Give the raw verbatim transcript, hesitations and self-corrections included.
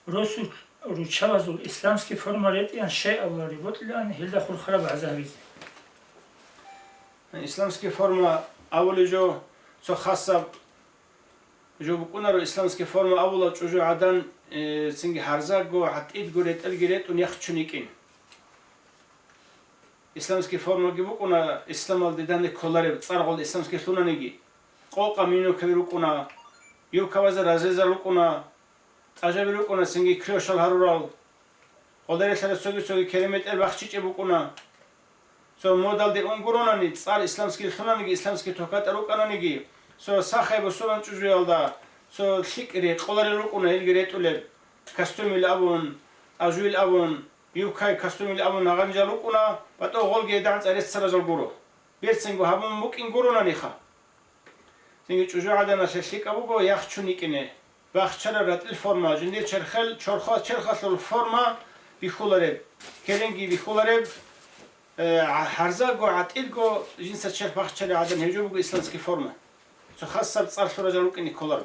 Росу руччабазул исламский форма ретӀеян щай абулари бокьилаан, гьелда хурхараб гӀазабизе. Исламский форма абулеб жо, цо хасаб жо букӀунаро, исламский форма абула чӀужугӀадан, э, цинги гьарзаго, гӀатӀидго ретӀелги ретӀун яхчун йикӀин. Исламский формаги букӀуна, исламалде данде кколареб, цӀар гъолда исламский лъунаниги. Къокъа минукаби рукӀуна, юбкабазда разрезал рукӀуна, тӀажаби рукӀуна, цинги клёшал гьарурал. Гъолда релълъарал цоги-цоги кереметӀел бахчичӀеб букӀуна. Цо модалде ун гуронани, цӀар исламский лъунаниги, исламский тохкатӀа рукӀананиги, цо сахай бусуран чӀужуялда, цо лъикӀ рекъоларел рукӀуна, гьелги ретӀулеб, костюмил абун, тӀажуил абун, юбкай костюмил абун гьагъанижал рукӀуна, батӀо гъолги гьедагӀан цӀарец царажал гуро. Берцинго гьабун букӀин гуронаниха. Цинги чӀужугӀаданалъе лъикӀаб буго яхчун йикӀине. Бахчараб ратӀил форма, жиндир черхел-, чорхо-, черхалъул форма бихьулареб, керенги бихьулареб, э, гьарзаго, гӀатӀилго жинца черх бахчараб гӀадан гьеб жо буго исламский форма. Цо хасаб цӀар лъуражал рукӀине кколаро.